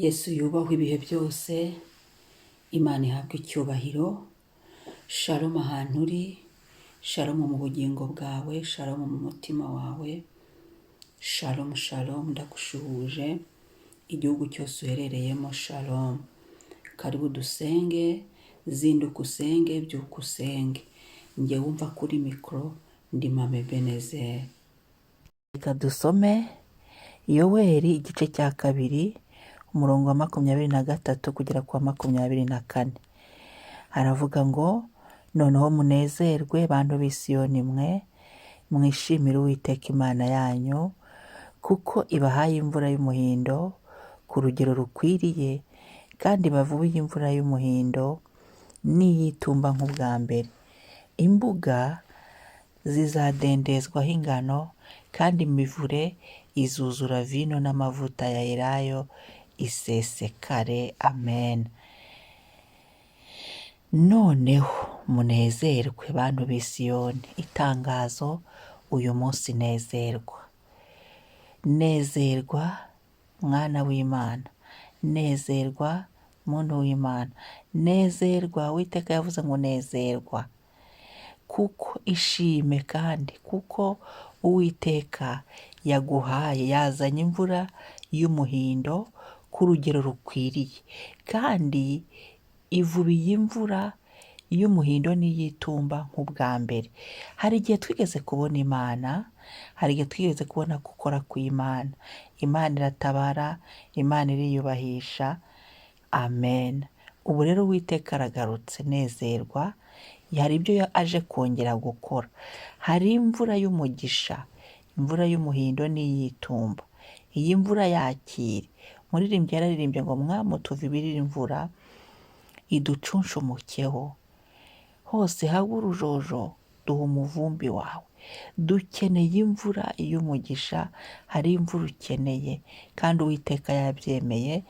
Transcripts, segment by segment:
Yesu yubahwe ibihe byose, Imana ihabwe icyubahiro. Shalom ahantu uri, shalom mu bugingo bwawe, shalom mu mutima wawe, shalom shalom ndagushuhuje, igihugu cyose uherereyemo shalom. Karibu dusenge, zinduka usenge, byuka usenge. Njye wumva kuri mikoro ndi Mama Ebenezer. Reka dusome Yoweri igice cya kabiri, umurongo wa 23 kugera ku wa 24. Haravuga ngo: "Noneho munezerwe, bantu b'i Siyoni mwe, mwishimire Uwiteka Imana yanyu, kuko ibahaye imvura y'umuhindo ku rugero rukwiriye, kandi bavubiye imvura y'umuhindo n'iy'itumba nk'ubwa mbere. Imbuga zizadendezwaho ingano, kandi imivure izuzura vino n'amavuta ya elayo isesekare." Amen. Noneho munezerwe, bantu b'i Siyoni. Itangazo uyu munsi: nezerwa, nezerwa mwana w'Imana, nezerwa muntu w'Imana, nezerwa. Uwiteka yavuze ngo nezerwa, kuko ishime, kandi kuko Uwiteka yaguhaye, yazanye imvura y'umuhindo ku rugero rukwiriye, kandi ivubiye imvura y'umuhindo n'iy'itumba nk'ubwa mbere. Hari igihe twigeze kubona Imana, hari igihe twigeze kubona gukora kw'Imana. Imana iratabara, Imana iriyubahisha. Amen. Ubu rero Uwiteka aragarutse. Nezerwa, hari ibyo aje kongera gukora. Hari imvura y'umugisha, imvura y'umuhindo n'iy'itumba. Iyi mvura yakire. Umuririmbyi yararirimbye ngo: "Mwami, utuvubirire imvura, iducunshumukeho hose, habe urujojo, duha umuvumbi wawe." Dukeneye imvura y'umugisha. Hari imvura ukeneye, kandi Uwiteka yabyemeye.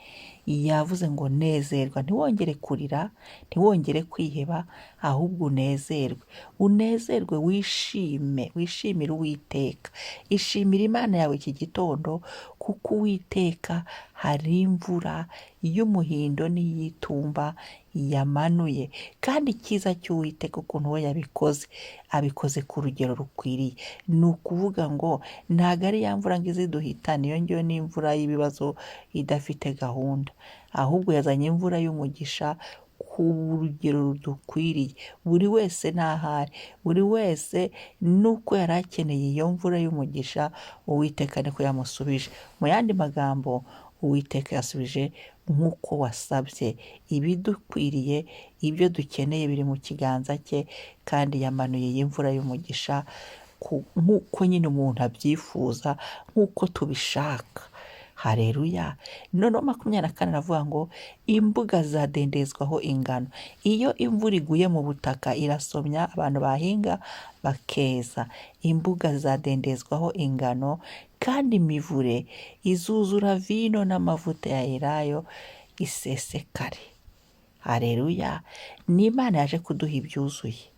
Yavuze ngo nezerwa, ntiwongere kurira, ntiwongere kwiheba, ahubwo unezerwe, unezerwe, wishime, wishimire Uwiteka. Ishimire Imana yawe iki gitondo, kuko Uwiteka hari imvura y'umuhindo n'iy'itumba yamanuye. Kandi icyiza cy'Uwiteka, ukuntu we yabikoze, abikoze ku rugero rukwiriye. Ni ukuvuga ngo ntabwo ari ya mvura ngo ize iduhitane, iyo ngiyo ni imvura y'ibibazo idafite gahunda, ahubwo yazanye imvura y'umugisha ku rugero rudukwiriye. Buri wese n'ahari, buri wese nuko yari akeneye iyo mvura y'umugisha, Uwiteka niko yamusubije. Mu yandi magambo, Uwiteka yasubije nk'uko wasabye. Ibidukwiriye, ibyo dukeneye biri mu kiganza cye, kandi yamanuye iyi mvura y'umugisha nk'uko nyine umuntu abyifuza, nk'uko tubishaka. Hareruya! Noneho 24 aravuga ngo imbuga zizadendezwaho ingano. Iyo imvura iguye mu butaka irasomya, abantu bahinga bakeza. Imbuga zizadendezwaho ingano, kandi imivure izuzura vino n'amavuta ya elayo isesekare. Hareruya! Ni Imana yaje kuduha ibyuzuye.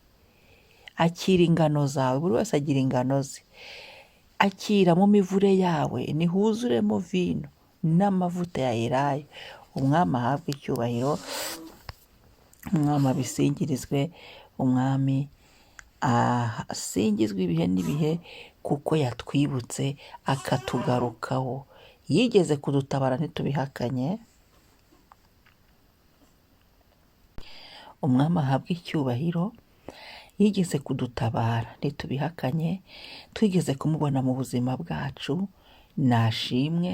Akira ingano zawe, buri wese agira ingano ze. Akira mu mivure yawe nihuzuremo vino n'amavuta ya elayo. Umwami ahabwe icyubahiro, Umwami abisingirizwe, Umwami asingizwe ibihe n'ibihe, kuko yatwibutse akatugarukaho. Yigeze kudutabara, ntitubihakanye. Umwami ahabwe icyubahiro, yigeze kudutabara, ntitubihakanye. Twigeze kumubona mu buzima bwacu. Nashimwe,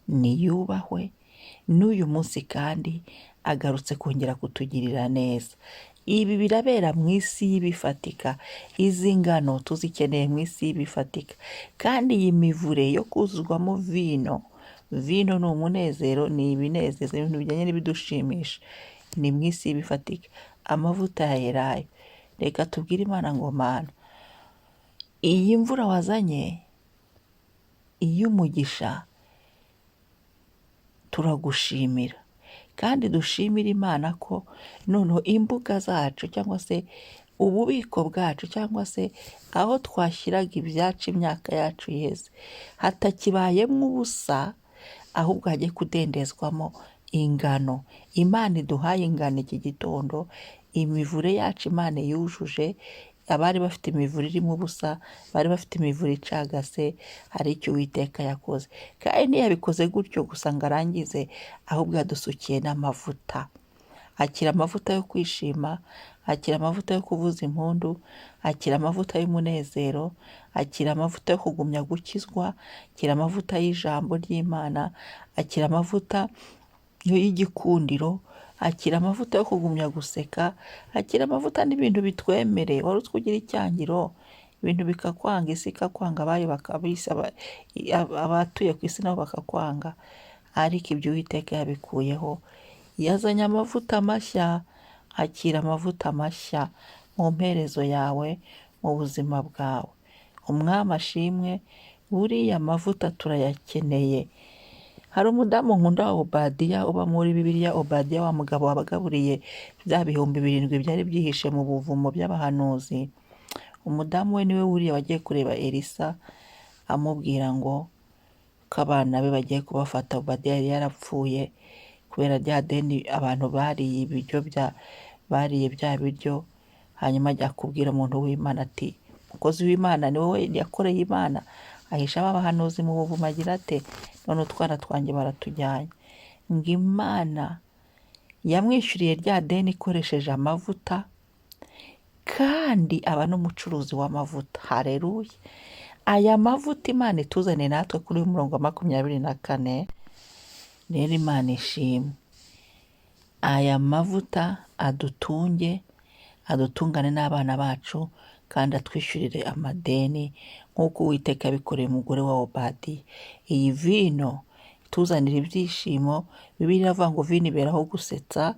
niyubahwe. N'uyu munsi kandi agarutse kongera kutugirira neza. Ibi birabera mu isi y'ibifatika. Izi ngano tuzikeneye mu isi y'ibifatika, kandi iyi mivure yo kuzuzwamo vino, vino ni umunezero, ni ibinezeza, ibintu bijyanye n'ibidushimisha, ni mu isi y'ibifatika. Amavuta ya elayo. Reka tubwire Imana ngo: "Mana, iyi mvura wazanye iy'umugisha, turagushimira." Kandi dushimire Imana ko noneho imbuga zacu, cyangwa se ububiko bwacu, cyangwa se aho twashyiraga ibyacu, imyaka yacu yeze, hatakibayemo ubusa. ahubwo hajye kudendezwamo ingano. Imana iduhaye ingano iki gitondo, imivure yacu Imana yujuje, abari bafite imivure irimo ubusa, bari bafite imivure icagase, hari icyo Uwiteka yakoze. Kandi ntiyabikoze gutyo gusa ngo arangize, ahubwo yadusukiye n'amavuta. Akira amavuta yo kwishima, akira amavuta yo kuvuza impundu, akira amavuta y'umunezero, akira amavuta yo kugumya gukizwa, akira amavuta y'ijambo ry'Imana, akira amavuta y'igikundiro, akira amavuta yo kugumya guseka, akira amavuta n'ibintu bitwemereye. Wari uzi ko ugira icyangiro, ibintu bikakwanga, isi ikakwanga, abayo bakabisa, abatuye ku isi nabo bakakwanga, ariko ibyo Uwiteka yabikuyeho. Yazanye amavuta mashya, akira amavuta mashya mu mperezo yawe, mu buzima bwawe. Umwami ashimwe, buriya amavuta turayakeneye. Hari umudamu nkunda wa Obadiya uba muri Bibiliya, Obadiya wa mugabo wabagaburiye bya 7000 byari byihishe mu buvumo by'abahanuzi. Umudamu we niwe wuriya wagiye kureba Elisa amubwira ngo ko abana be bagiye kubafata. Obadiya yari yarapfuye kubera rya deni abantu bariye ibiryo bya bariye bya biryo, hanyuma ajya kubwira umuntu w'Imana ati umukozi w'Imana ni wowe yakoreye Imana, ahisha ba bahanuzi mu buvumo agira ate, none utwana twanjye baratujyanye. Ngo Imana yamwishyuriye rya deni ikoresheje amavuta, kandi aba n'umucuruzi w'amavuta. Hareruya! Aya mavuta Imana ituzaniye natwe kuri uyu murongo wa 24, rero Imana ishimwe. Aya mavuta adutunge, adutungane n'abana bacu, kandi atwishyurire amadeni nk'uko Uwiteka yabikoreye umugore wa Obadiya. Iyi vino ituzanira ibyishimo. Bibiliya iravuga ngo vino iberaho gusetsa,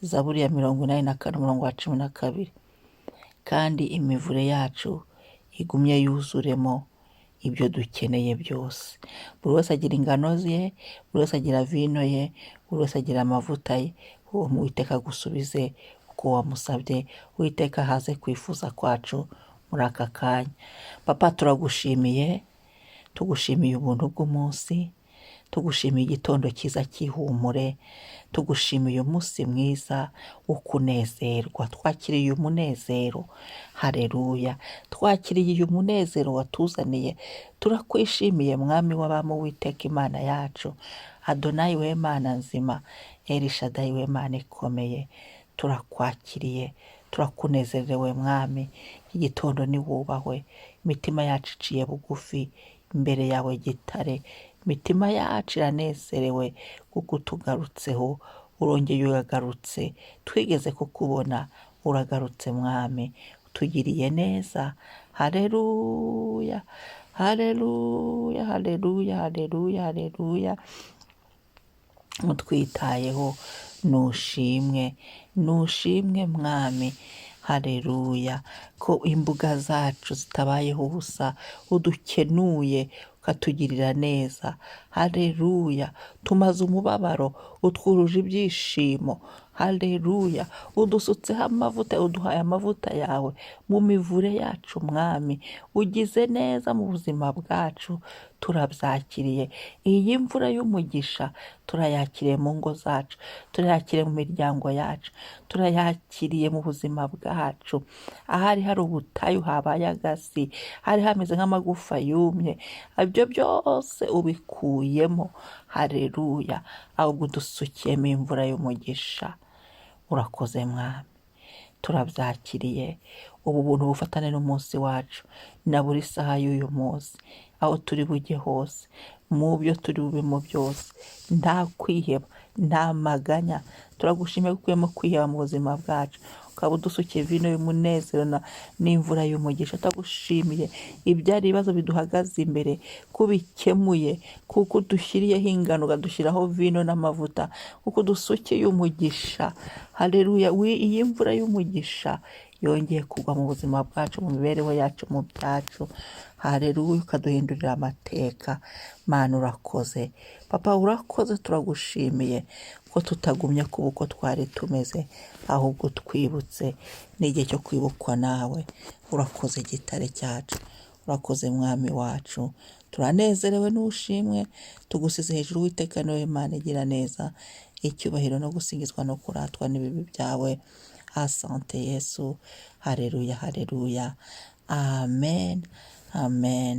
Zaburi ya 84 umurongo wa 12. Kandi imivure yacu igumye yuzuremo ibyo dukeneye byose. Buri wese agira ingano ze, buri wese agira vino ye, buri wese agira amavuta ye. Uwo Uwiteka agusubize uko wamusabye, Uwiteka ahaze kwifuza kwacu muri aka kanya. Papa, turagushimiye, tugushimiye ubuntu bw'umunsi, tugushimiye igitondo cyiza cy'ihumure, tugushimiye umunsi mwiza wo kunezerwa. Twakiriye umunezero, hareruya, twakiriye uyu munezero watuzaniye. Turakwishimiye Mwami w'abami, Uwiteka Imana yacu, Adonayi we Mana nzima, Elishadayi we Mana ikomeye, turakwakiriye, turakunezerewe Mwami. Iki gitondo niwubahwe, imitima yacu iciye bugufi imbere yawe gitare, imitima yacu iranezerewe kuko utugarutseho, urongeye uragarutse, twigeze kukubona, uragarutse Mwami, utugiriye neza. Hareruya, hareruya, hareruya, hareruya, hareruya. Utwitayeho, nushimwe, nushimwe Mwami. Hareruya, ko imbuga zacu zitabayeho ubusa, udukenuye ukatugirira neza. Hareruya, tumaze umubabaro, utwuruje ibyishimo. Hareruya, udusutseho amavuta, uduhaye amavuta yawe mu mivure yacu Mwami. Ugize neza mu buzima bwacu, turabyakiriye. Iyi mvura y'umugisha turayakiriye mu ngo zacu, turayakiriye mu miryango yacu, turayakiriye mu buzima bwacu. Ahari hari ubutayu habaye agasi, hari hameze nk'amagufa yumye, ibyo byose ubikuyemo. Hareruya, ahubwo udusukiyemo imvura y'umugisha. Urakoze Mwami, turabyakiriye. Ubu buntu bufatane n'umunsi wacu na buri saha y'uyu munsi, aho turi bujye hose, mu byo turi bubemo byose, nta kwiheba, nta maganya. Turagushimiye ko ukuyemo kwiheba mu buzima bwacu, ukaba udusukiye vino y'umunezero n'imvura y'umugisha. Turagushimiye ibyari ibibazo biduhagaze imbere ko ubikemuye, kuko udushyiriyeho ingano, ukadushyiraho vino n'amavuta, kuko udusukiye umugisha. Hareruya, iyi mvura y'umugisha yongeye kugwa mu buzima bwacu, mu mibereho yacu, mu byacu. Hareruya, ukaduhindurira amateka. Mana urakoze, Papa urakoze, turagushimiye ko tutagumye kuba uko twari tumeze, ahubwo twibutse n'igihe cyo kwibukwa nawe. Urakoze gitare cyacu, urakoze Mwami wacu. Turanezerewe n'ushimwe, tugusize hejuru Uwiteka niwe Mana igira neza, icyubahiro no gusingizwa no kuratwa n'ibibi byawe. Asante Yesu, haleluya, haleluya, amen, amen.